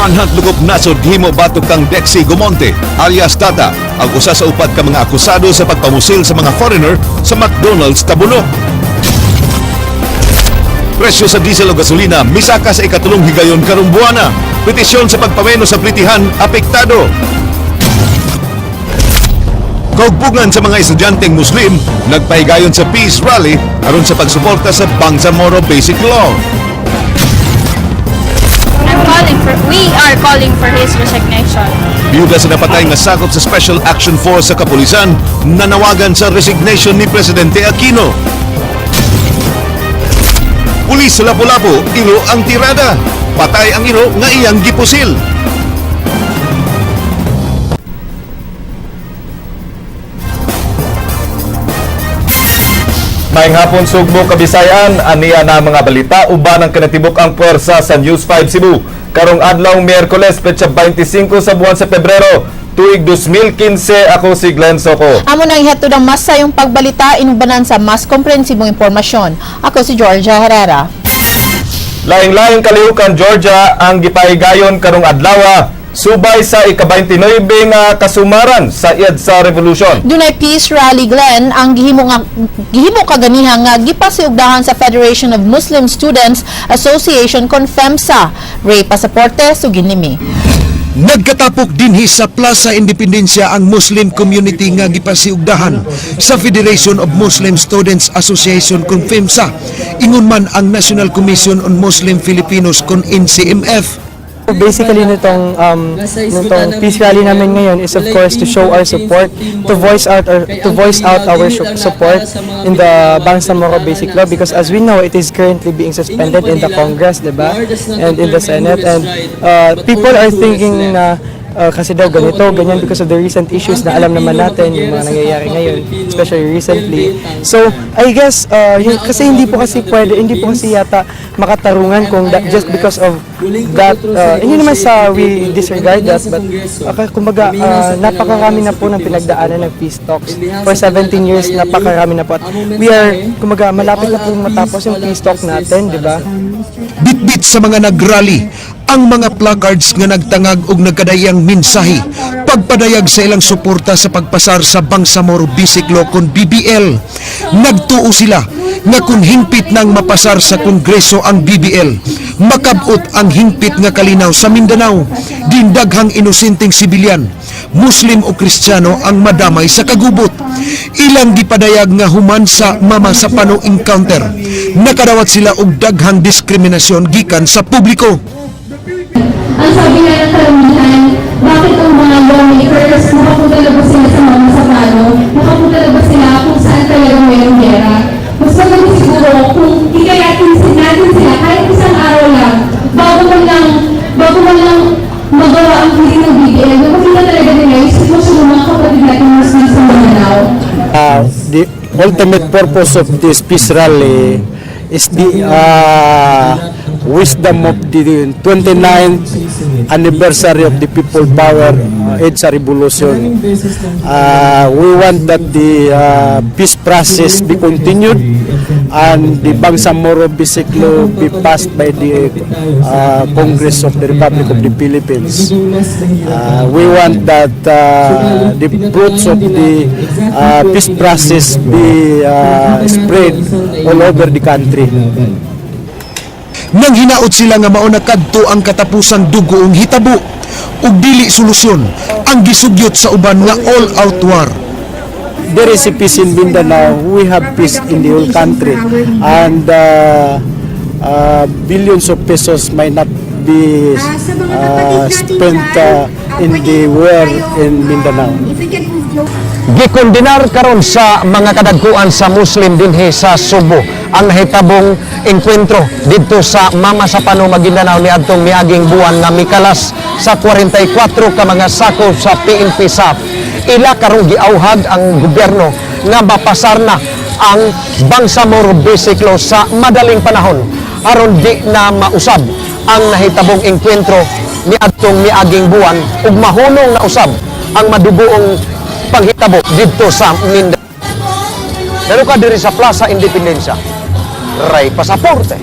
Manhunt Lukop Nasod gihimo batok kang Dexie Gomonte alias Tata, ang usa sa upat ka mga akusado sa pagpamusil sa mga foreigner sa McDonald's Tabunok. Presyo sa diesel o gasolina misaka sa ikatulong higayon karong buwana. Petisyon sa pagpameno sa plitihan apektado. Kaugpungan sa mga estudyanteng Muslim nagpahigayon sa peace rally aron sa pagsuporta sa Bangsamoro Basic Law. I'm calling for, we are calling for his resignation. Biyuda sa napatay nga sakop sa Special Action Force sa kapulisan, nanawagan sa resignation ni Presidente Aquino. Pulis sa Lapu-Lapu, iro ang tirada. Patay ang iro nga iyang gipusil. Maayong hapon, Sugbo, Kabisayan, aniya na mga balita uban ang kinatibuk ang puwersa sa News 5 Cebu. Karong adlaw Miyerkules, petsa 25 sa buwan sa Pebrero, tuig 2015, ako si Glenn Soco. Amo nang ihatod ang mas sayong pagbalita inubanan sa mas komprehensibong impormasyon. Ako si Georgia Herrera. Laing-laing kalihukan, Georgia, ang gipahigayon karong adlaw subay sa ika-29 nga kasumaran sa EDSA Revolution. Dunay peace rally, Glenn, ang gihimo nga gihimo kaganiha nga gipasiugdahan sa Federation of Muslim Students Association kon FEMSA. Ray Pasaporte suginimi. Nagkatapok dinhi sa Plaza Independencia ang Muslim community nga gipasiugdahan sa Federation of Muslim Students Association kon FEMSA. Ingon man ang National Commission on Muslim Filipinos kon NCMF. Basically, nitong peace rally namin ngayon is of course to show our support, to voice out our support in the Bangsamoro Basic Law because, as we know, it is currently being suspended in the Congress, diba? And in the Senate, and people are thinking na kasi daw ganito, ganyan because of the recent issues na alam naman natin yung mga nangyayari ngayon, especially recently. So, I guess, yun, kasi hindi po kasi pwede, hindi po kasi yata makatarungan kung that, just because of that, hindi naman sa we disregard that, but kumbaga, napakarami na po ng pinagdaanan ng peace talks. For 17 years, napakarami na po. At we are, kumbaga, malapit na po matapos yung peace talk natin, di ba? Bitbit sa mga nagrally ang mga placards nga nagtangag og nagkadayang mensahe pagpadayag sa ilang suporta sa pagpasar sa Bangsamoro Basic Law kon BBL. Nagtuo sila nga kung hingpit nang mapasar sa Kongreso ang BBL, makabot ang hingpit nga kalinaw sa Mindanao, din daghang inosenteng sibilyan, Muslim o Kristiyano ang madamay sa kagubot. Ilang gipadayag nga human sa Mamasapano encounter, nakadawat sila og daghang diskriminasyon gikan sa publiko. Ang sabi nga ng karamihan, bakit ang mga lawmakers, nakapunta na ba sila sa Mamasapano? Nakapunta na ba sila kung saan talaga mayroong gera? Mas maganda siguro kung hikayatin natin sila kahit isang araw lang, bago man lang magawa ang hearing ng BBL, na makita talaga nila yung sitwasyon ng mga kapatid natin Muslim sa Mindanao. The ultimate purpose of this peace rally is the wisdom of the 29th anniversary of the People Power EDSA Revolution. We want that the peace process be continued and the Bangsamoro Basic Law be passed by the Congress of the Republic of the Philippines. We want that the fruits of the peace process be spread all over the country. Nang hinaot sila nga mao na kadto ang katapusang dugoong hitabo ug dili solusyon ang gisugyot sa uban nga all-out war. There is a peace in Mindanao, we have peace in the whole country. And billions of pesos might not be spent in the war in Mindanao. Gikondenar karon sa mga kadagkuan sa Muslim dinhi sa Sugbo ang nahitabong engkwentro didto sa Mamasapano, Maguindanao niadtong miaging buwan nga mikalas sa 44 ka mga sakop sa PNP SAF. Ila karong giauhag ang gobyerno nga mapasar na ang Bangsamoro Basic Law sa madaling panahon aron di na mausab ang nahitabong engkwentro niadtong miaging buwan ug mahunong na usab ang madugoong panghitabo didto sa Mindanao. Pero ka diri sa Plaza Independencia. Ray Pasaporte.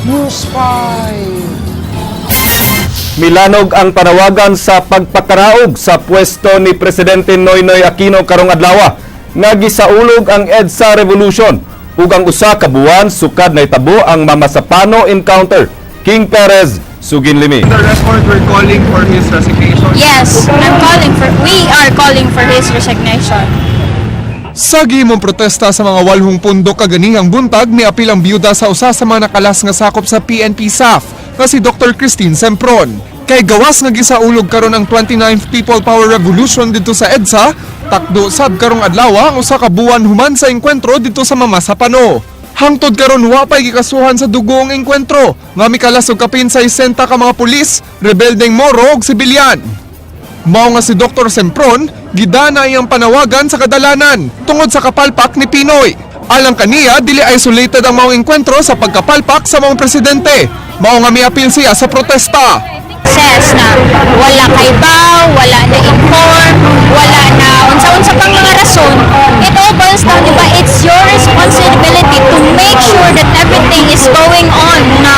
News 5. Milanog ang panawagan sa pagpakaraog sa pwesto ni Presidente Noynoy Aquino karong adlaw nga gisaulog ang EDSA Revolution ug ang usa ka buwan sukad nahitabo ang Mamasapano encounter. King Perez, sugin limi. The report, we're calling for his resignation. Yes, I'm calling for, we are calling for his resignation. Sa gihimong protesta sa mga walhong pundok kaganihang buntag, miapil ang biyuda sa usa sa mga nakalas nga sakop sa PNP SAF nga si Dr. Christine Sempron. Kay gawas nga gisaulog karon ang 29th People Power Revolution didto sa EDSA, takdo sab karong adlaw ang usa ka buwan human sa engkwentro didto sa Mamasapano. Hangtod karon, wa pay gikasuhan sa dugoong engkwentro nga mikalas og kapin 60 ka mga pulis, rebeldeng Moro ug sibilyan. Mao nga si Dr. Sempron, gidana iyang panawagan sa kadalanan tungod sa kapalpak ni PNoy. Alang kaniya, dili isolated ang maong engkwentro sa pagkapalpak sa maong presidente. Mao nga miapil siya sa protesta. Says na wala kay baw, wala na inform, wala na unsa-unsa pang mga rason, it all boils down, di ba, it's your responsibility to make sure that everything is going on na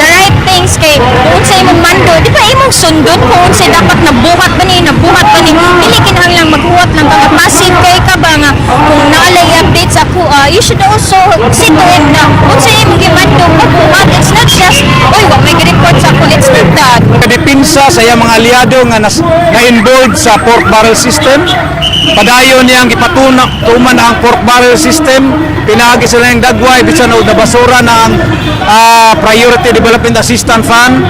the right things, kay kung unsa imong mando, di ba, imong sundon kung unsa dapat nabuhat ba ni, nabuhat ba ni, dili kinahanglang maghuwat lang ka nga passive kay ka ba nga kung naalay update sa ako, you should also see to it na unsa imong gimando pagbuhat. It's not just, "Oy, wa may report sa ako." It's not that. Depensa sa iyang mga aliado nga na involved sa pork barrel system. Padayon niyang gipatunak tuman ang pork barrel system. Pinaagi sila yung dagway bisan og nabasura na ang Priority Development Assistance Fund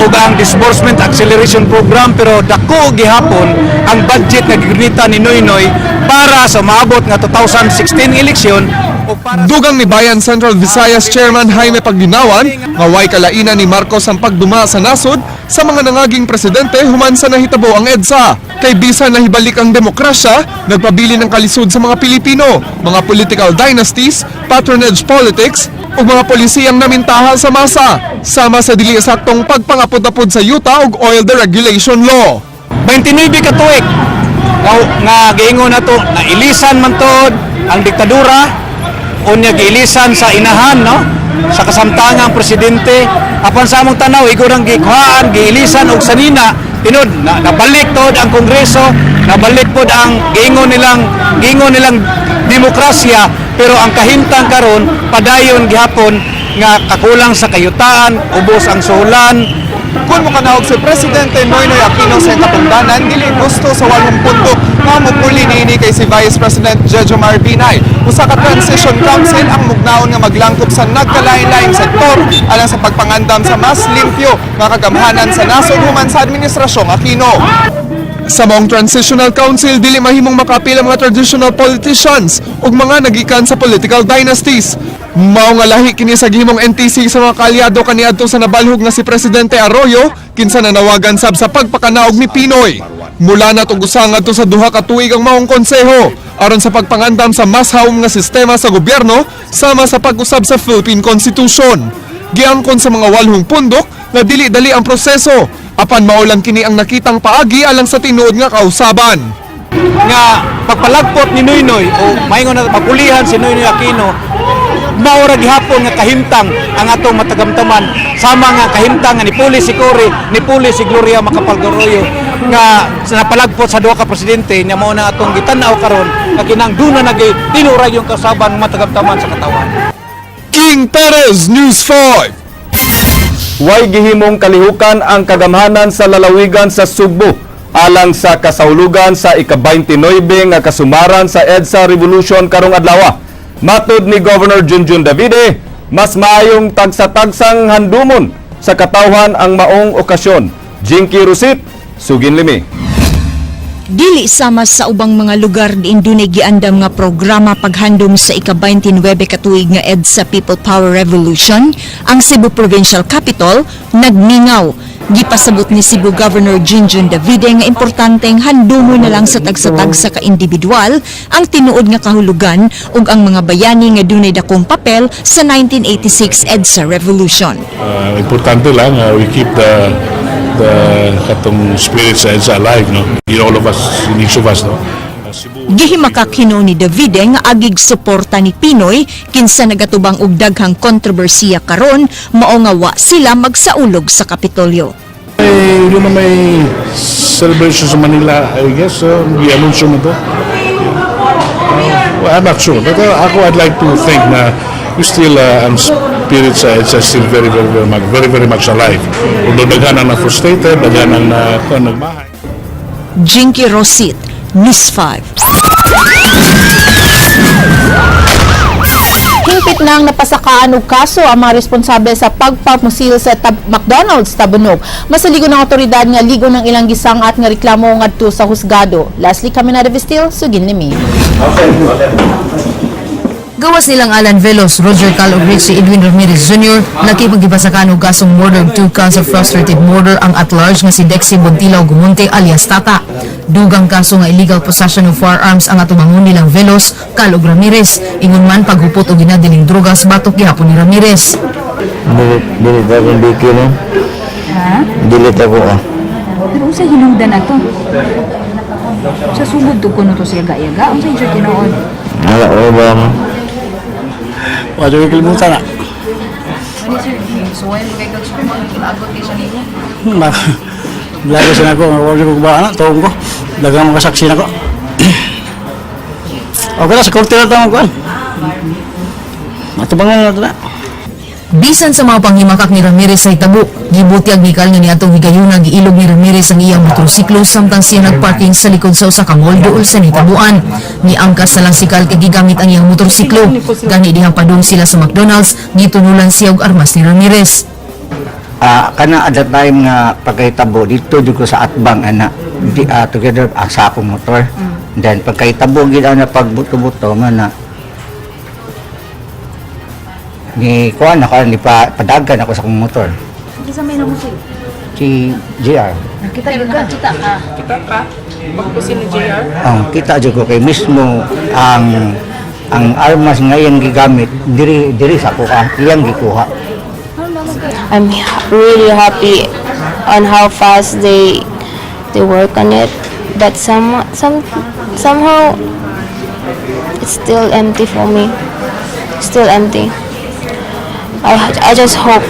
ug ang Disbursement Acceleration Program, pero dako gihapon ang budget nga gigunita ni Noynoy para sa maabot nga 2016 eleksyon o para Dugang ni Bayan Central Visayas Chairman Jaime Paglinawan nga way kalainan ni Marcos ang pagduma sa nasod sa mga nangaging presidente human sa nahitabo ang EDSA. Kay bisan nahibalik ang demokrasya, nagpabili ng kalisod sa mga Pilipino, mga political dynasties, patronage politics, ug mga polisiyang namintaha sa masa, sama sa dili saktong pagpangapod-apod sa yuta ug oil deregulation law. 29 ka tuig nga giingon nato na ilisan man tod ang diktadura, unya giilisan sa inahan, no, sa kasamtangang presidente. Apan sa among tanaw, igor ang gikuhaan, giilisan og sanina tinud na, nabalik tod ang Kongreso, nabalik pod ang giingon nilang demokrasya, pero ang kahimtang karon padayon gihapon nga kakulang sa kayutaan, ubos ang suhulan. Kung mokanahog si Presidente Noynoy Aquino sa katungdanan, dili gusto sa walong pundok nga mupuli niini kay si Vice President Jejomar Binay. Usa ka transition council ang mugnaon nga maglangkob sa nagkalain-laing sektor alang sa pagpangandam sa mas limpyo nga kagamhanan sa nasod human sa administrasyong Aquino. Sa maong transitional council, dili mahimong makapil ang mga traditional politicians ug mga nagikan sa political dynasties. Mao nga lahi kini sa gihimong NTC sa mga kaalyado kaniadto sa nabalhog nga si Presidente Arroyo, kinsa nanawagan sab sa pagpakanaog ni PNoy. Mula na og usa ngadto sa 2 ka tuig ang maong konseho aron sa pagpangandam sa mas hawom nga sistema sa gobyerno sama sa pag-usab sa Philippine Constitution. Giangkon sa mga walhong pundok nga dili dali ang proseso, apan mao lang kini ang nakitang paagi alang sa tinuod nga kausaban. Nga pagpalagpot ni Noynoy o maingon na papulihan si Noynoy Aquino, maura gihapon nga kahimtang ang atong matagamtaman, sama nga kahimtang nga nipuli si Cory, nipuli si Gloria Macapagal Arroyo nga sa napalagpot sa duha ka presidente nya. Mao na atong gitan-aw karon nga kinang duna na gyud tinuray yung kausaban nga matagamtaman sa katawan. King Perez, News 5. Way gihimong kalihukan ang kagamhanan sa lalawigan sa Sugbo alang sa kasaulugan sa ika-29 nga kasumaran sa EDSA Revolution karong adlaw. Matod ni Governor Junjun Davide, mas maayong tagsa-tagsang handumon sa katawhan ang maong okasyon. Jinky Rusit, sugin limi. Dili sama sa ubang mga lugar diin dunay giandam nga programa paghandom sa ika-29 katuig nga EDSA People Power Revolution, ang Cebu Provincial Capitol nagmingaw. Gipasabot ni Cebu Governor Junjun Davide nga importanteng handumo na lang sa tagsa-tagsa ka individual ang tinuod nga kahulugan ug ang mga bayani nga dunay dakong papel sa 1986 EDSA Revolution. Importante lang we keep the katong spirit sa EDSA alive, no, in all of us, in each of us, no. Cebu Gihimakak hinuon ni Davide nga agig suporta ni PNoy kinsa nagatubang og daghang kontrobersiya karon, mao nga wa sila magsaulog sa Kapitolyo. Eh, yun na may celebration sa Manila, I guess, i-anunsyo mo to. Yeah. Well, I'm not sure. But ako, I'd like to think na we still, ang spirit sa EDSA is still very, very, very much, very, very much alive. Although daghan ang na-frustrated, daghan ang na, kung nagmahay. Jinky Rosit, News 5. Hingpit nang napasakaan og kaso ang mga responsable sa pagpamusil sa McDonald's Tabunok. Masaligon ng otoridad nga ligo ng ilang gisang-at nga reklamo ngadto sa husgado. Leslie Caminada Vestil, sugin nimi. Gawas nilang Alan Velos, Roger Cal ug Richie Edwin Ramirez Jr. Lakip ang gipasakan og kasong murder, two counts of frustrated murder ang at large nga si Dexie Bontilao Gumonte alias Tata. Dugang kaso nga illegal possession of firearms ang atubangon nilang Velos, Cal ug Ramirez. Ingon man paghupot og ginadiling drogas batok gihapon ni Ramirez. Dili akong biki no. Ha? Dili ako ah. Pero unsa hinungdan na to? Sa sugod to kuno to siya yaga? Unsa siya tinuod? Wala ko ba mo? Wa jud kalimutan na. Ani sir, suway mo kay kag sumon agot kay siya nimo. Lagi sa nako, wa jud ko ba na tuong ko. Daghang mga saksi nako. Okay na sa korte na tawag kuan. Matubangan na to na. Bisan sa mga panghimakak ni Ramirez sa hitabo, gibutyag ni Cal nga niadtong higayuna giilog ni Ramirez ang iyang motorsiklo samtang siya nagparking sa likod sa usa ka mall duol sa nitabuan. Niangkas na lang si Cal kay gigamit ang iyang motorsiklo. Gani dihang padung sila sa McDonald's, gitunulan siya og armas ni Ramirez. Ah, kana at that time nga pagkahitabo dito jud ko sa atbang ana di, together ang sa akong motor. Then pagkahitabo gid ana pagbuto-buto man na ni kuan ako ni pa, padagan ako sa akong motor Kinsa may namusil? si JR. Kita gyud ka. Kita ka. Kita ka? Magpusil ni JR? Ang kita jud ko kay mismo ang armas nga iyang gigamit diri diri sa kuha iyang gikuha. I'm really happy on how fast they work on it, but somehow it's still empty for me. Still empty. I just hope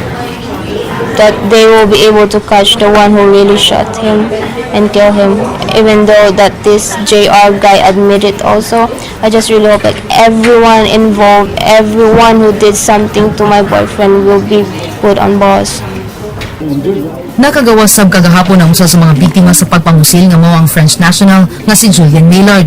that they will be able to catch the one who really shot him and kill him. Even though that this JR guy admitted also, I just really hope like everyone involved, everyone who did something to my boyfriend will be put on bars. Nakagawas sab kagahapon ang usa sa mga biktima sa pagpamusil nga mao ang French national nga si Julian Maillard.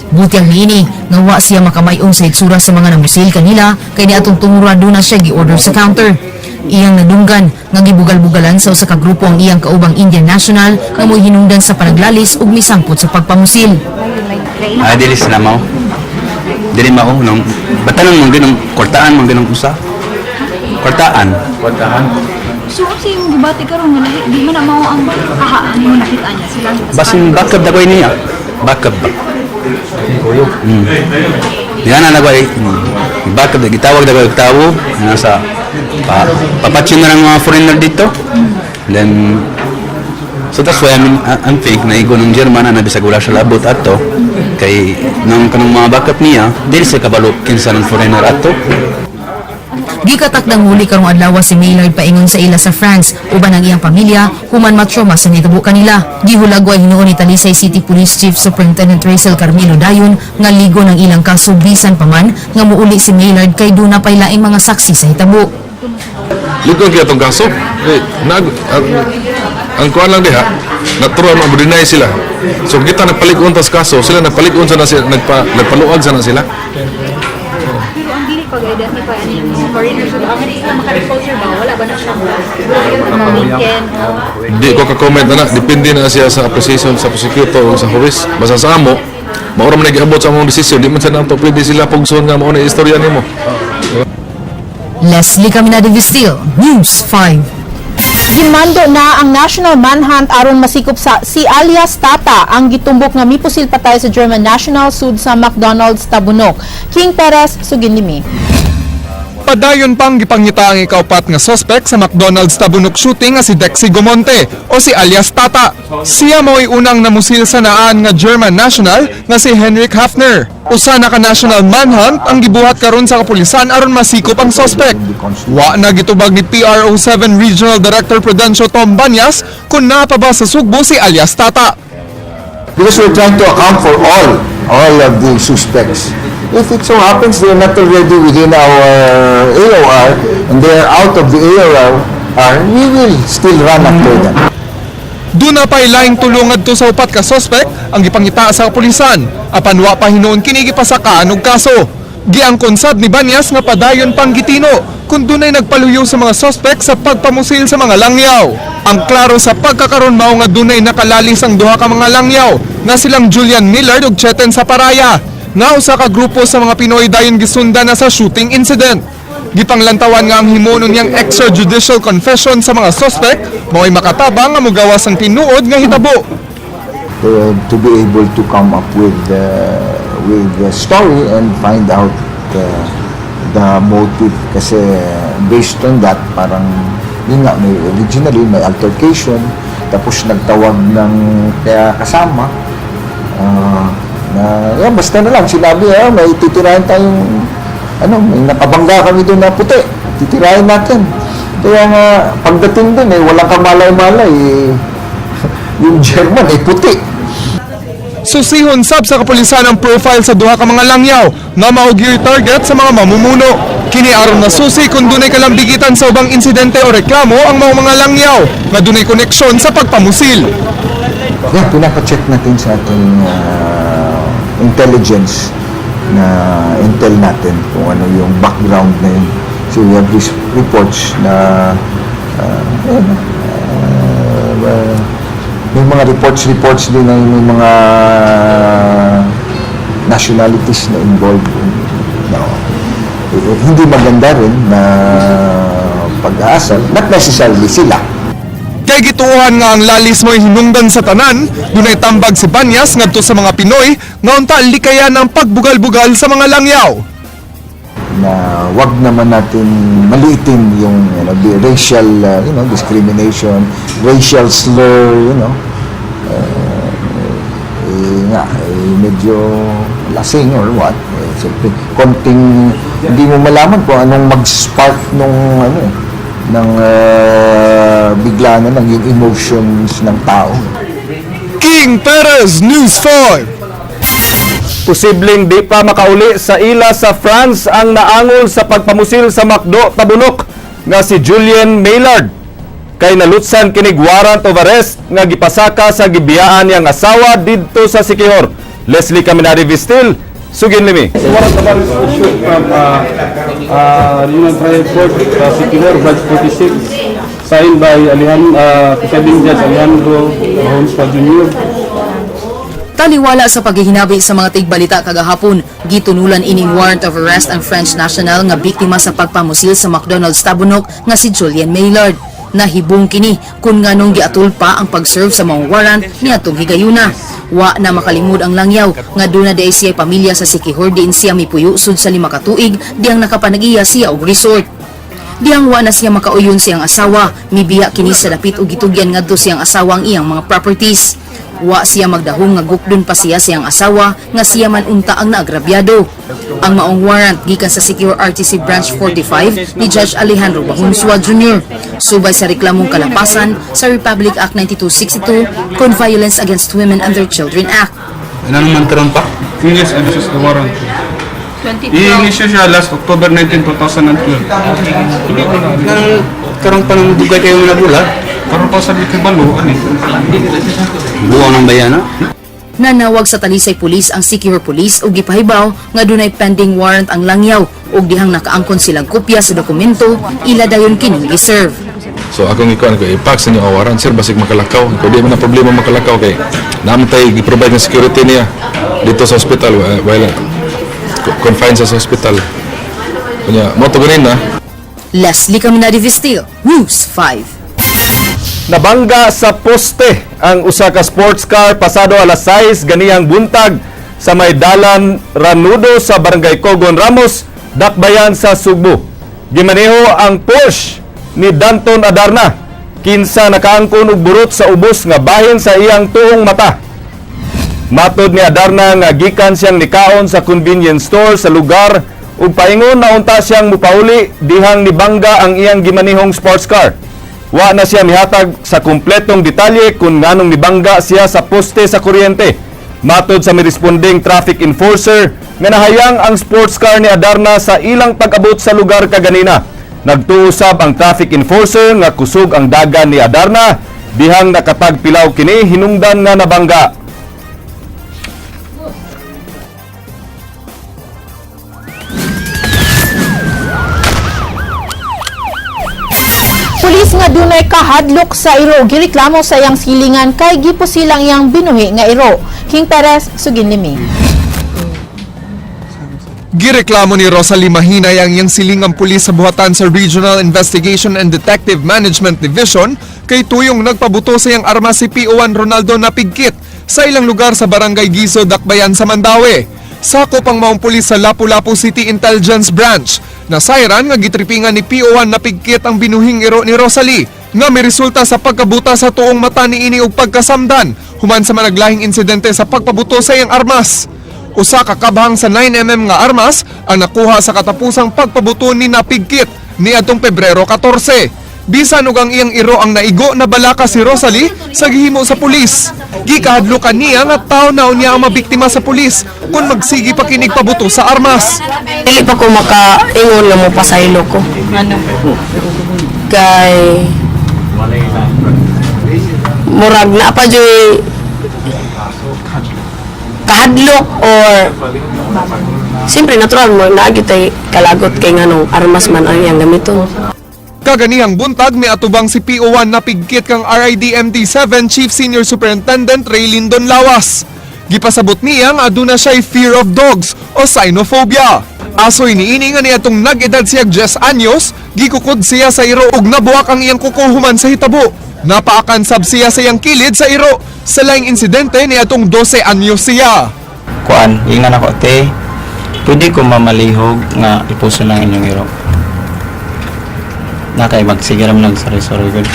Butyag niini nga wa siya makamay-ong sa itsura sa mga namusil kanila kay niadtong tungura duna siya gi-order sa counter. Iyang nadunggan nga gibugal-bugalan sa usa ka grupo ang iyang kaubang Indian national nga mo'y hinungdan sa panaglalis ug misangpot sa pagpamusil. Ah, dili sila mao. Dili mao nung batanon mong ginong kwartaan mong ginong usa. Kwartaan. Kwartaan. So unsa imong gibati karon nga lahi di man na mao ang kahaan mo nakita niya sila? Basin backup da ko niya. Backup ba. Yan na nagway. Backup da gitawag da ko tawo nasa pa papatsin na ng mga foreigner dito. Then so that's why I mean, I'm think na igo ng German na bisag wala siya labot ato kay nang kanang mga backup niya dili siya kabalo kinsa ng foreigner ato. Gikatakdang huli karong adlaw si Maillard paingon sa ila sa France uban ang iyang pamilya human matroma sa nitabo kanila. Gihulagway hinuon ni Talisay City Police Chief Superintendent Rachel Carmelo dayon nga ligo ng ilang kaso bisan pa man nga muuli si Maillard kay duna pay laing mga saksi sa hitabo. Ligon kaya itong kaso. Eh, ang kuan lang diha, natural mo deny sila. So kita nagpalig-on tas kaso, sila nagpalig-on sa na sila, nagpaluag sa na sila. Pero ang dili pag-identify ani foreigner sa ang hindi ka maka-recall sir ba wala ba na siya weekend? Di ko ka-comment na, depende na siya sa appreciation sa prosecutor o sa huwes. Basta sa amo, maura man nag-abot sa among desisyon, di man sa nato pwede sila pugson nga mao na istorya nimo. Leslie Caminada Vestil, News 5. Gimando na ang national manhunt aron masikop sa si alias Tata ang gitumbok nga mipusil patay sa German national sud sa McDonald's Tabunok. King Perez, sugin nimi. Padayon pang gipangita ang ikaupat nga suspect sa McDonald's Tabunok shooting nga si Dexy Gomonte o si alias Tata. Siya mao'y unang namusil sa naan nga German national nga si Henrik Hafner. Usa na ka national manhunt ang gibuhat karon sa kapulisan aron masikop ang suspect. Wa na gitubag ni PRO7 Regional Director Prudencio Tom Banyas kung naa pa ba sa Sugbo si alias Tata. Because we're trying to account for all of the suspects. If it so happens they're not already within our AOR and they are out of the AOR, we will still run after them. Duna pa'y laing tulo ngadto sa upat ka suspect ang gipangita sa kapulisan. Apan wa pa hinuon kini gipasakaan og kaso. Giangkon sab ni Banyas nga padayon pang gitino kung dunay nagpaluyo sa mga suspect sa pagpamusil sa mga langyaw. Ang klaro sa pagkakaron mao nga dunay nakalalis ang duha ka mga langyaw nga silang Julian Millard ug Cheten Saparaya nga usa ka grupo sa mga Pinoy dayon gisundan na sa shooting incident. Gipanglantawan nga ang himunon niyang extrajudicial confession sa mga suspect mao'y makatabang nga mugawas ang tinuod nga hitabo. To be able to come up with the story and find out the motive, kasi based on that, parang yun nga, may originally may altercation, tapos nagtawag ng kaya kasama na yeah, basta na lang sinabi, ah, may titirahin tayong ano, may nakabangga kami doon na puti, titirahin natin. Kaya nga pagdating doon eh, walang kamalay-malay eh, yung German eh puti. Susihon sab sa kapulisan ang profile sa duha ka mga langyaw nga mao gyuy target sa mga mamumuno. Kini aron na susi kung dunay kalambigitan sa ubang insidente o reklamo ang mga langyaw nga dunay koneksyon sa pagpamusil. Yeah, pinapacheck natin sa ating intelligence na intel natin kung ano yung background na yun. So we have these reports na ayun, may mga reports din na may mga nationalities na involved. No. Eh, hindi maganda rin na pag-aasal. Not necessarily sila. Kay gituohan nga ang lalis mo'y hinungdan sa tanan, dunay tambag si Banyas ngadto sa mga Pinoy nga unta likayan ang pagbugal-bugal sa mga langyaw. Na wag naman natin maliitin yung the racial discrimination, racial slur. Eh, nga, eh, medyo lasing or what. Eh, siyempre, konting hindi mo malaman kung anong mag-spark nung ano eh, ng bigla na lang yung emotions ng tao. King Perez, News 5. Posibleng di pa makauli sa ila sa France ang naangol sa pagpamusil sa McDo Tabunok nga si Julian Maillard. Kay nalutsan kinig warrant of arrest nga gipasaka sa gibiyaan niyang asawa didto sa Siquijor. Leslie Caminari Vistil, sugin limi. Warrant of arrest issued from Union Trial Court, Siquijor, Branch 46, signed by Alejandro, presiding Judge Alejandro Mahonspa Jr. Taliwala sa paghihinabi sa mga tigbalita kagahapon, gitunulan ining warrant of arrest ang French national nga biktima sa pagpamusil sa McDonald's Tabunok nga si Julian Maillard. Nahibong kini kung nganong giatul pa ang pag-serve sa mga warrant niadtong higayuna. Wa na makalimod ang langyaw nga duna diay siya pamilya sa Siquijor diin siya mipuyo sud sa 5 ka tuig diyang nakapanag-iya siya og resort. Diyang wa na siya makauyon siyang asawa, mibiya kini sa dapit og gitugyan ngadto siyang asawa ang iyang mga properties. Wa siya magdahong nga gukdon pa siya siyang asawa nga siya man unta ang naagrabyado. Ang maong warrant gikan sa Siquijor RTC Branch 45 ni Judge Alejandro Bahunsua Jr. Subay sa reklamong kalapasan sa Republic Act 9262 kon Violence Against Women and Their Children Act. Ano naman karon pa? Yes, and this is the warrant. I-issue siya last October 19, 2012. Karon pa nang dugay kayo nagula. Karon pa sa Likibalo, ano? Buwang ng bayana. Nanawag sa Talisay Police ang Siquijor Police ug gipahibaw nga dunay pending warrant ang langyaw ug dihang nakaangkon silang kopya sa dokumento ila dayon kining giserve. So akong ikuan ko, i-pack sa inyo ang warrant, sir, basig makalakaw. Kung di man na problema makalakaw kay naman tayo i-provide ng security niya dito sa hospital while confined sa hospital. Kunya, mo to ganin na. Leslie Caminadi Vistil, News 5. Nabangga sa poste ang usa ka sports car pasado alas 6 ganihang buntag sa may dalan Ranudo sa Barangay Cogon Ramos, Dakbayan sa Sugbo. Gimaneho ang Porsche ni Danton Adarna kinsa nakaangkon og burot sa ubos nga bahin sa iyang tuong mata. Matod ni Adarna nga gikan siyang nikaon sa convenience store sa lugar ug paingon na unta siyang mupauli dihang nibangga ang iyang gimanihong sports car. Wa na siya mihatag sa kumpletong detalye kung nganong nibangga siya sa poste sa kuryente. Matod sa mirespondeng traffic enforcer nga nahayang ang sports car ni Adarna sa ilang pag-abot sa lugar kaganina. Nagtuo sab ang traffic enforcer nga kusog ang dagan ni Adarna dihang nakatagpilaw kini hinungdan nga nabangga. Pulis nga dunay kahadlok sa iro gireklamo sa iyang silingan kay gipusilang iyang binuhi nga iro. King Perez, sugin limi. Gireklamo ni Rosalie Mahinay ang iyang silingang pulis sa buhatan sa Regional Investigation and Detective Management Division kay tuyong nagpabuto sa iyang armas si PO1 Ronaldo Napigkit sa ilang lugar sa Barangay Gizo, Dakbayan sa Mandaue. Sakop ang maong pulis sa Lapu-Lapu City Intelligence Branch. Nasayran nga gitripingan ni PO1 Napigkit ang binuhing iro ni Rosalie nga may resulta sa pagkabuta sa tuong mata niini og pagkasamdan human sa managlahing insidente sa pagpabuto sa iyang armas. Usa ka kabhang sa 9 mm nga armas ang nakuha sa katapusang pagpabuto ni Napigkit niadtong Pebrero 14. Bisan og ang iyang iro ang naigo na balaka si Rosalie sa gihimo sa pulis. Gikahadlukan niya nga tawo na niya ang mabiktima sa pulis kung magsigi pa kinig pabuto sa armas. Dili pa ko makaingon nga mo pasaylo ko. Ano? Kay murag na pa juy kahadlok or siyempre natural mo naa gyud tay kalagot kay nganong armas man ang iyang gamiton. Kaganihang buntag miatubang si PO1 Napigkit kang RID MD7 Chief Senior Superintendent Ray Lindon Lawas. Gipasabot niya nga aduna siya'y fear of dogs o cynophobia. Asoy niini nga niadtong nag-edad siya 10 anyos, gikukod siya sa iro ug nabuwak ang iyang kuko human sa hitabo. Napaakan sab siya sa iyang kilid sa iro sa laing insidente niadtong 12 anyos siya. Kuan, ingnan ako, te, pwede ko mamalihog nga ipuso lang inyong iro. Nakay magsigiram lang, sorry, sorry, good.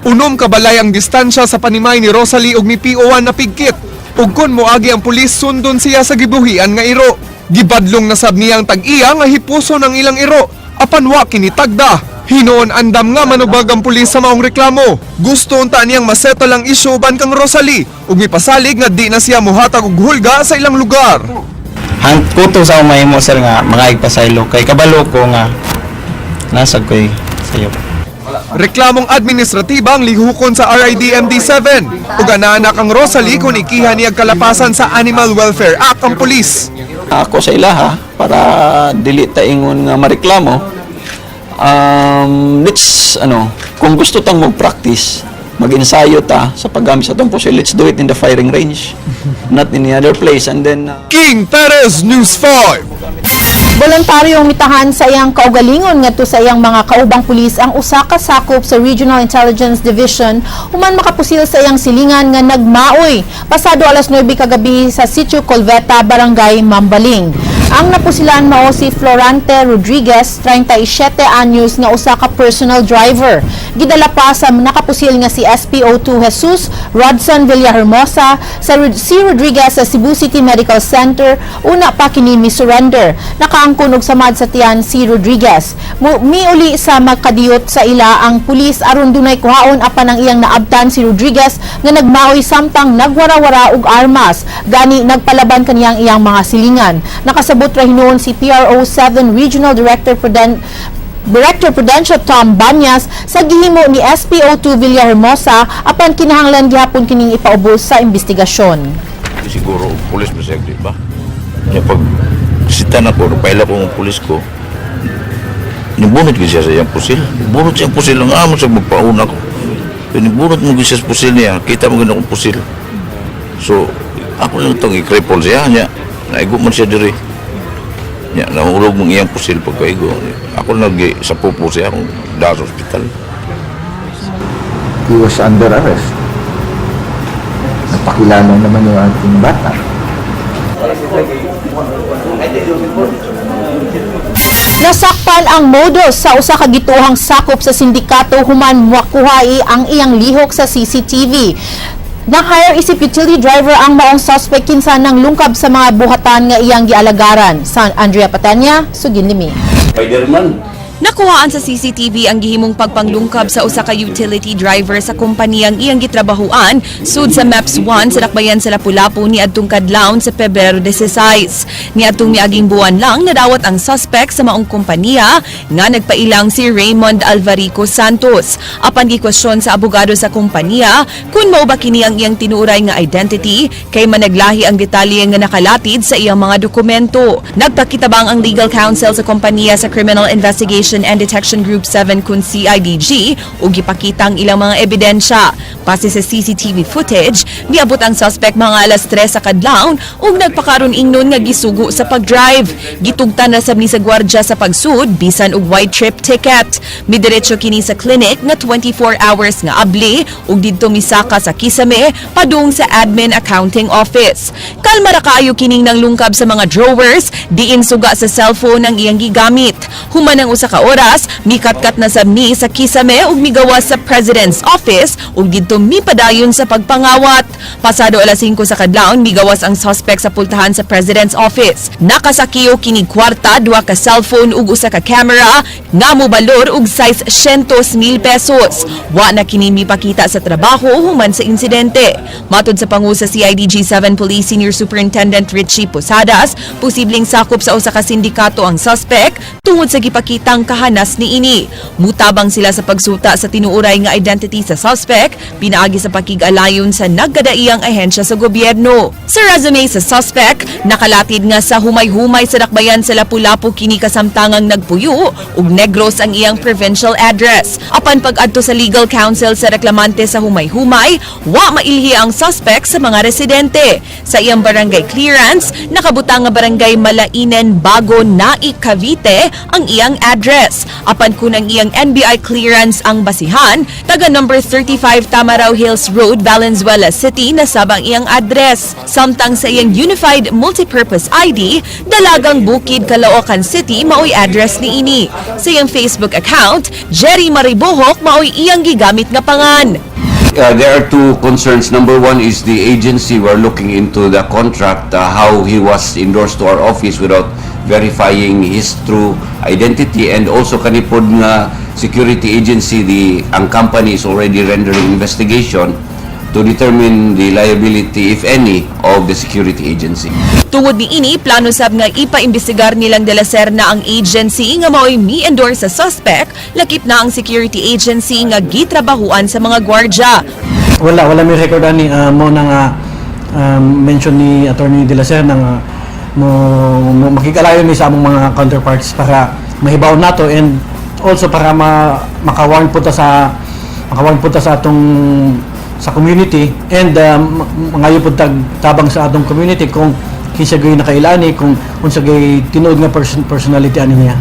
6 ka balay ang distansya sa panimay ni Rosalie ug ni PO1 Napigkit. Ug kon moagi ang pulis, sundon siya sa gibuhian nga iro. Gibadlong na sab niya ang tag-iya nga hipuso ng ilang iro. Apan wa kini tagda. Hinuon andam nga manubag ang pulis sa maong reklamo. Gusto unta niyang masettle ang isyu uban kang Rosalie ug mipasalig nga di na siya mohatag og hulga sa ilang lugar. Hang kuto sa akong mahimo sir nga mga igpasaylo kay kabalo ko nga nasag ko'y sayo. Reklamong administratiba ang lihukon sa RID MD7 ug anaanak ang Rosalie kung ikiha niya kalapasan sa Animal Welfare Act ang pulis. Ako sa ilaha para dili ta ingon nga mareklamo. Let's ano, kung gusto tang mag-practice, mag-ensayo ta sa paggamit sa atong pusil, let's do it in the firing range, not in the other place. And then King Perez, News 5. Voluntaryong mitahan sa iyang kaugalingon ngadto sa iyang mga kaubang pulis ang usa ka sakop sa Regional Intelligence Division human makapusil sa iyang silingan nga nagmaoy pasado alas 9 kagabi sa Sitio Colveta, Barangay Mambaling. Ang napusilan mao si Florante Rodriguez, 37 anyos, nga usa ka personal driver. Gidala pa sa nakapusil nga si SPO2 Jesus Rodson Villahermosa sa si Rodriguez sa Cebu City Medical Center una pa kini mi-surrender. Nakaangkon og samad sa tiyan si Rodriguez. Miuli sa magkadiyot sa ila ang pulis aron dunay kuhaon apan ang iyang naabtan si Rodriguez nga nagmaoy samtang nagwarawara og armas. Gani nagpalaban kaniyang iyang mga silingan. Nakasabot ra hinuon si PRO 7 Regional Director Director Prudencio Tom Banyas sa gihimo ni SPO2 Villahermosa apan kinahanglan gihapon kining ipaubos sa investigasyon. Siguro pulis ba siya, di ba? Nya pag sita na ko, paila ko ang pulis ko, nibunot ko siya sa iyang pusil. Bunot siya ang pusil, ang amo sa magpauna ko. Nibunot mo siya sa pusil niya, kita mo gano'n akong pusil. So, ako lang itong i-cripple siya, niya, naigo man siya diri. Niya, nahulog mong iyang pusil pagkaigo. Ako nag sa pupo siya, akong dala sa ospital. He was under arrest. Napakilala naman yung ating bata. Nasakpan ang modus sa usa ka gituohang sakop sa sindikato human makuha ang iyang lihok sa CCTV. Na-hire isip utility driver ang maong suspect kinsa nang lungkab sa mga buhatan nga iyang gialagaran. San Andrea Patanya, sugin limi. Spiderman. Nakuhaan sa CCTV ang gihimong pagpanglungkab sa usa ka utility driver sa kompaniyang iyang gitrabahuan sud sa MEPS 1 sa dakbayan sa Lapu-Lapu niadtong kadlawon sa Pebrero 16. Niadtong miaging buwan lang, nadawat ang suspect sa maong kompanya nga nagpailang si Raymond Alvarico Santos. Apan gikwestiyon sa abogado sa kompanya kung mao ba kini ang iyang tinuray nga identity kay managlahi ang detalye nga nakalatid sa iyang mga dokumento. Nagpakitabang ang legal counsel sa kompanya sa Criminal Investigation and Detection Group 7 kun CIDG ug gipakita ang ilang mga ebidensya. Base sa CCTV footage, miabot ang suspect mga alas 3 sa kadlawon ug nagpakaron ingnon nga gisugo sa pag-drive. Gitugtan na sab ni sa gwardya sa pagsud bisan og white trip ticket. Midiretso kini sa clinic nga 24 hours nga abli ug didto misaka sa kisame padung sa admin accounting office. Kalma ra kaayo kining nanglungkab sa mga drawers, diin suga sa cellphone ang iyang gigamit. Human ang usa ka oras, mikatkat na sab ni sa kisame ug migawas sa President's Office ug didto mipadayon sa pagpangawat. Pasado alas 5 sa kadlawon, migawas ang suspect sa pultahan sa President's Office. Nakasakiyo kini kwarta, duha ka cellphone ug usa ka camera nga mobalor og size 100,000 pesos. Wa na kini mipakita sa trabaho human sa insidente. Matod sa pangu sa CIDG 7 Police Senior Superintendent Richie Posadas, posibleng sakop sa usa ka sindikato ang suspect tungod sa gipakitang kahanas niini. Mutabang sila sa pagsuta sa tinuuray nga identity sa suspect pinaagi sa pakig-alayon sa nagkadaiyang ahensya sa gobyerno. Sa resume sa suspect, nakalatid nga sa Humay-Humay sa dakbayan sa Lapu-Lapu kini kasamtangang nagpuyo ug Negros ang iyang provincial address. Apan pag-adto sa legal counsel sa reklamante sa Humay-Humay, wa mailhi ang suspect sa mga residente. Sa iyang barangay clearance, nakabutang nga Barangay Malainen Bago, Naic, Cavite ang iyang address. Apan kung ang iyang NBI clearance ang basihan, taga number 35 Tamaraw Hills Road, Valenzuela City na sab ang iyang address. Samtang sa iyang Unified Multipurpose ID, Dalagang Bukid, Caloocan City maoy address niini. Sa iyang Facebook account, Jerry Maribohok maoy iyang gigamit nga pangan. There are two concerns. Number one is the agency. We're looking into the contract, how he was endorsed to our office without verifying his true identity, and also kani pod nga security agency, the ang company is already rendering investigation to determine the liability, if any, of the security agency. Tungod niini, plano sab nga ipaimbestigar nilang Dela Serna ang agency nga maoy mi-endorse sa suspect, lakip na ang security agency nga gitrabahuan sa mga gwardya. Wala, wala may record ani mo na nga mention ni Attorney De La Serna nga mo makikalayon mi sa among mga counterparts para mahibaw nato and also para makawarn po ta sa atong sa community and mangayo po tag tabang sa atong community kung kinsa gyud nakaila ani, kung unsa gyud tinuod nga personality ani niya.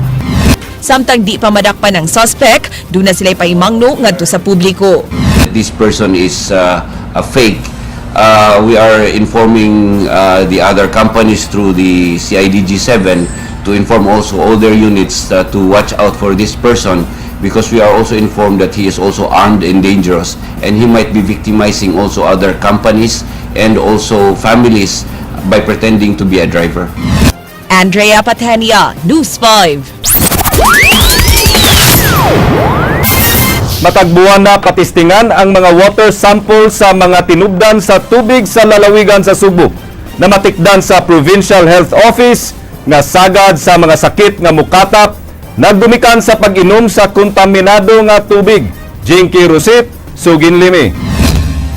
Samtang di pa madakpan ang suspect, duna sila pahimangno ngadto sa publiko. This person is a fake. We are informing the other companies through the CIDG 7 to inform also all their units to watch out for this person because we are also informed that he is also armed and dangerous and he might be victimizing also other companies and also families by pretending to be a driver. Andrea Patenia, News 5. Matag buwan na patistingan ang mga water sample sa mga tinubdan sa tubig sa lalawigan sa Sugbo. Namatikdan sa Provincial Health Office nga sagad sa mga sakit nga mukatap nagdumikan sa pag-inom sa kontaminado nga tubig. Jinky Rosit, Sugin Limi.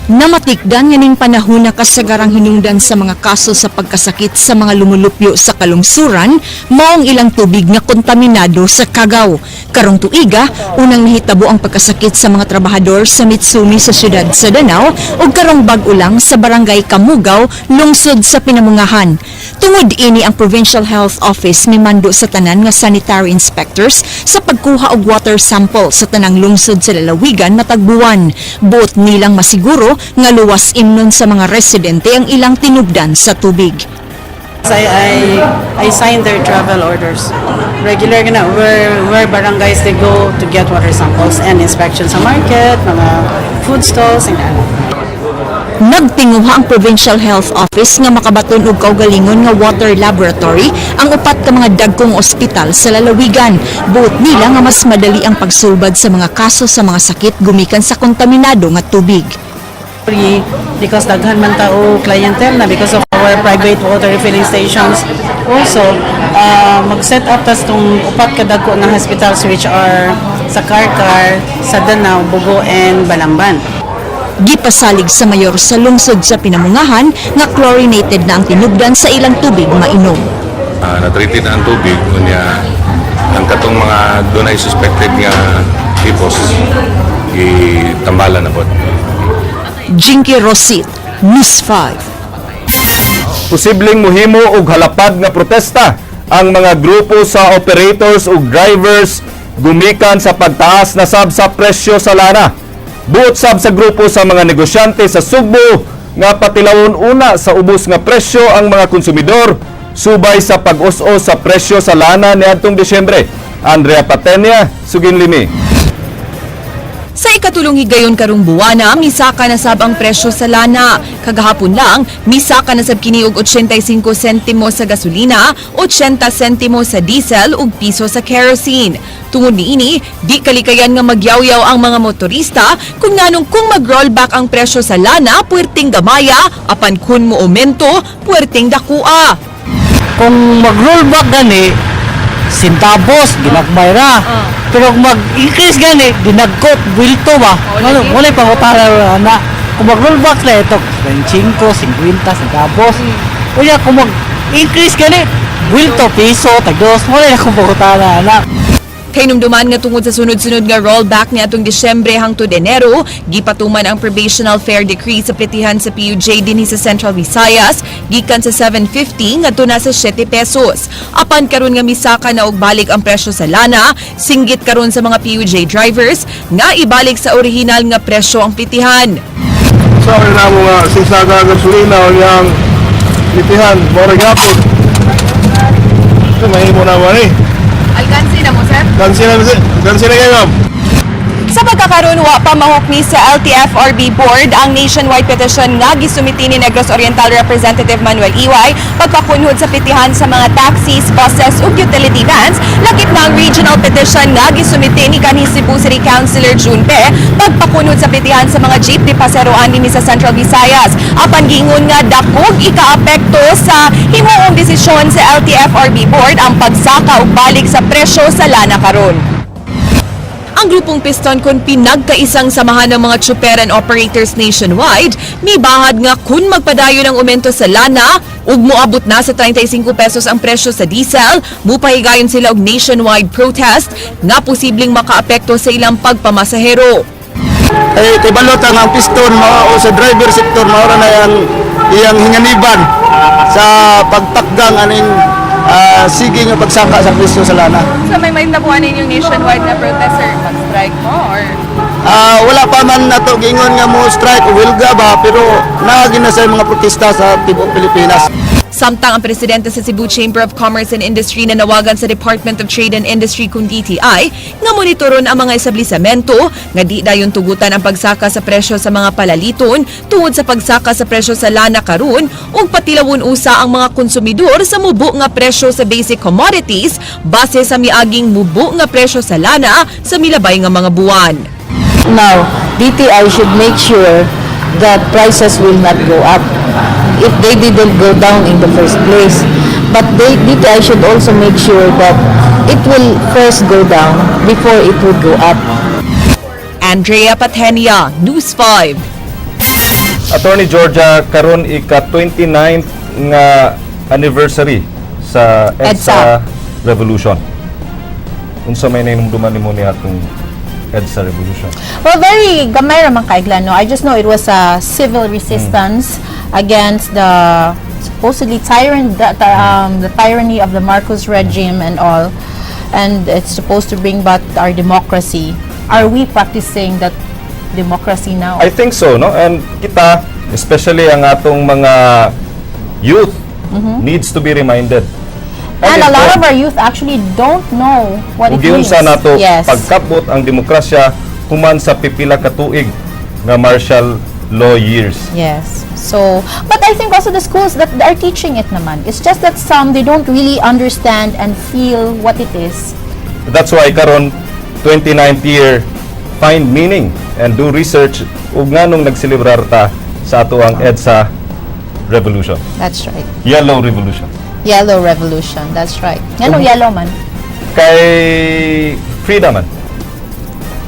Namatikdan nga ning panahon na kasagarang hinungdan sa mga kaso sa pagkasakit sa mga lumulupyo sa kalungsuran maong ilang tubig nga kontaminado sa kagaw. Karong tuiga, unang nahitabo ang pagkasakit sa mga trabahador sa Mitsumi sa siyudad sa Danao ug karong bag-o lang sa Barangay Kamugaw, lungsod sa Pinamungahan. Tungod ini, ang Provincial Health Office mimando sa tanan nga sanitary inspectors sa pagkuha og water sample sa tanang lungsod sa lalawigan matag buwan. Buot nilang masiguro nga luwas imnon sa mga residente ang ilang tinubdan sa tubig. I signed their travel orders. Regular na where barangays they go to get water samples and inspection sa market, mga food stalls, and ano. Nagtinguha ang Provincial Health Office nga makabaton og kaugalingon nga water laboratory ang upat ka mga dagkong ospital sa lalawigan. Buot nila nga mas madali ang pagsulbad sa mga kaso sa mga sakit gumikan sa kontaminado nga tubig. Because daghan man tao clientele na because of our private water refilling stations. Also, mag-set up tas tong upat ka dagko nga hospitals, which are sa Carcar, sa Danao, Bogo, and Balamban. Gipasalig sa mayor sa lungsod sa Pinamungahan nga chlorinated na ang tinubdan sa ilang tubig mainom. Na-treated na ang tubig, unya ang katong mga dunay suspected nga hipos gitambalan na pod. Jinky Rosit, News 5. Posibleng muhimo og halapad nga protesta ang mga grupo sa operators ug drivers gumikan sa pagtaas na sab sa presyo sa lana. Buot sab sa grupo sa mga negosyante sa Sugbo nga patilawon una sa ubos nga presyo ang mga konsumidor subay sa pag-us-os sa presyo sa lana niadtong Disyembre. Andrea Patenia, Suginlimi. Sa ikatulong higayon karong buwana, misaka na sab ang presyo sa lana. Kagahapon lang, misaka na sab kini og 85 sentimo sa gasolina, 80 sentimo sa diesel ug piso sa kerosene. Tungod niini, di kalikayan nga magyawyaw ang mga motorista kung nganong kung mag-rollback ang presyo sa lana, puwerteng gamaya, apan kun mo aumento, puwerteng dakua. Kung mag-rollback gani, centavos, ginagmay ra. Pero kung mag-increase gani, dinagko, bulto ba? Ano, wala pangutana na. Kung mag-rollback na ito, 25, 50 centavos. Unya, kung mag-increase gani, bulto, piso, tagdos, wala na kung pangutana na. Kahinumduman nga tungod sa sunod-sunod nga rollback ni atong Disyembre hangtod Enero, gipatuman ang probational fare decree sa plitihan sa PUJ dinhi sa Central Visayas gikan sa 750 ngadto na sa 7 pesos. Apan karon nga misaka na og balik ang presyo sa lana, singgit karon sa mga PUJ drivers nga ibalik sa orihinal nga presyo ang plitihan. Sa akin na mo nga sisaga gasolina o niyang litihan, mora gapon. Ito, mahimo na mo ni. Alkansi na mo, sir? Gansi na, gansi na kayo, ma'am. Sa pagkakaroon, wa pa mahukmi sa LTFRB Board ang nationwide petition nga gisumiti ni Negros Oriental Representative Manuel Iway pagpakunhod sa plitihan sa mga taxis, buses ug utility vans, lakip na ang regional petition nga gisumiti ni kanhi Cebu City Councilor June Pe pagpakunhod sa plitihan sa mga jeepney paseroan dinhi sa Central Visayas. Apan giingon nga dakog ikaapekto sa himuong desisyon sa LTFRB Board ang pagsaka ug balik sa presyo sa lana karon. Ang grupong Piston, kon pinagkaisang samahan ng mga tsuper and operators nationwide, mibahad nga kung magpadayon ang aumento sa lana ug moabot na sa 35 pesos ang presyo sa diesel, mupahigayon sila og nationwide protest nga posibleng makaapekto sa ilang pagpamasahero. Ay kay balot ang piston mao o sa driver sector, mao ra na yang iyang hinganiban sa pagtakgang aning sige nga pagsaka sa presyo sa lana. So may mahitabuan ninyong nationwide na protest, sir, mag-strike mo or Wala pa man nato giingon nga mo strike o wilga ba, pero naa na sa mga protesta sa tibuok Pilipinas. Samtang ang presidente sa Cebu Chamber of Commerce and Industry nanawagan sa Department of Trade and Industry kung DTI nga monitoron ang mga establisamento nga di dayon tugutan ang pagsaka sa presyo sa mga palaliton tungod sa pagsaka sa presyo sa lana karon ug patilawon usa ang mga konsumidor sa mubo nga presyo sa basic commodities base sa miaging mubo nga presyo sa lana sa milabay nga mga buwan. Now, DTI should make sure that prices will not go up if they didn't go down in the first place. But DTI should also make sure that it will first go down before it would go up. Andrea Patenia, News 5. Attorney Georgia, karon ika 29th nga anniversary sa EDSA Revolution. Unsa may nahinumduman nimo niya atong EDSA Revolution? Well, very gamay ra man kaigla, no? I just know it was a civil resistance against the supposedly tyrant, the tyranny of the Marcos regime and all. And it's supposed to bring back our democracy. Are we practicing that democracy now? I think so, no? And kita, especially ang atong mga youth, needs to be reminded. And a lot of our youth actually don't know what it Ug means. giunsa nato pagkabot ang demokrasya human sa pipila ka tuig nga martial law years. Yes. So, but I think also the schools that are teaching it naman. It's just that some, they don't really understand and feel what it is. That's why karon 29th year, find meaning and do research ug nganong nagselebrar ta sa ato ang EDSA Revolution. That's right. Yellow Revolution. Yellow Revolution. That's right. Ngano yellow man? Kay freedom man.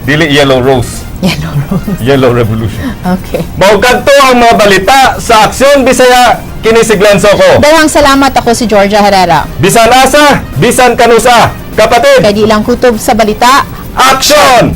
Dili yellow rose. Yellow rose. Yellow Revolution. Okay. Mao kadto ang mga balita sa Aksyon Bisaya, kini si Glenn Soco. Daghang salamat, ako si Georgia Herrera. Bisan asa, bisan kanusa, kapatid. Kay di lang kutob sa balita. Action!